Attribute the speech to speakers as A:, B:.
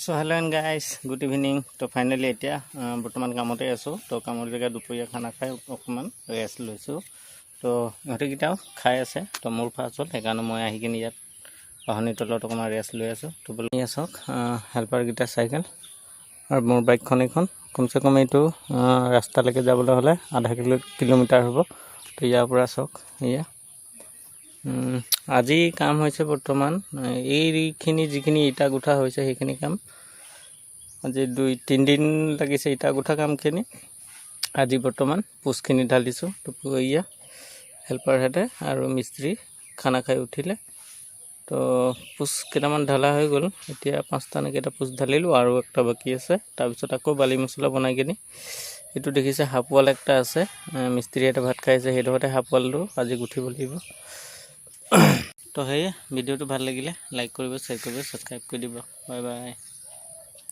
A: So hello and guys, good evening. তো finally এতিয়া বৰ্তমান কামতে আছোঁ। তো কামৰ জেগাত দুপৰীয়া খানা খাই অকণমান ৰেষ্ট লৈছোঁ। তো ইহঁতেকেইটাও খাই আছে। তো মোৰ ফাৰ্ষ্ট হ'ল, সেইকাৰণে মই আহি কিনি ইয়াত বাঁহনিৰ তলত অকণমান ৰেষ্ট লৈ আছোঁ। তো বোলো এয়া চাওক, হেল্পাৰকেইটা চাইকেল আৰু মোৰ বাইকখন এইখন। কমচে কম এইটো ৰাস্তালৈকে যাবলৈ হ'লে আধা কিলোমিটাৰ হ'ব। তো ইয়াৰ পৰা চাওক এয়া। আজি কাম হৈছে বৰ্তমান এইখিনি যিখিনি ইটা গুঠা হৈছে, সেইখিনি কাম আজি 2-3 দিন লাগিছে ইটা গুঠা কামখিনি। আজি বৰ্তমান পোষ্টখিনি ঢালিছোঁ। তো এয়া হেল্পাৰহেঁতে আৰু মিস্ত্ৰী খানা খাই উঠিলে। তো পোষ্ট কেইটামান ঢালা হৈ গ'ল। এতিয়া পাঁচটা নে কেইটা পোষ্ট ঢালিলোঁ আৰু একটা বাকী আছে। তাৰপিছত আকৌ বালি মছলা বনাই কিনি, এইটো দেখিছে হাফ ৱাল একটা আছে, মিস্ত্ৰী এটা ভাত খাই আছে, সেইডোখৰতে হাফ ৱালটো আজি গুঠিব লাগিব। তো সেয়ে ভিডিঅ'টো ভাল লাগিলে লাইক কৰিব, শ্বেয়াৰ কৰিব, ছাবস্ক্ৰাইব কৰি দিব। Bye bye.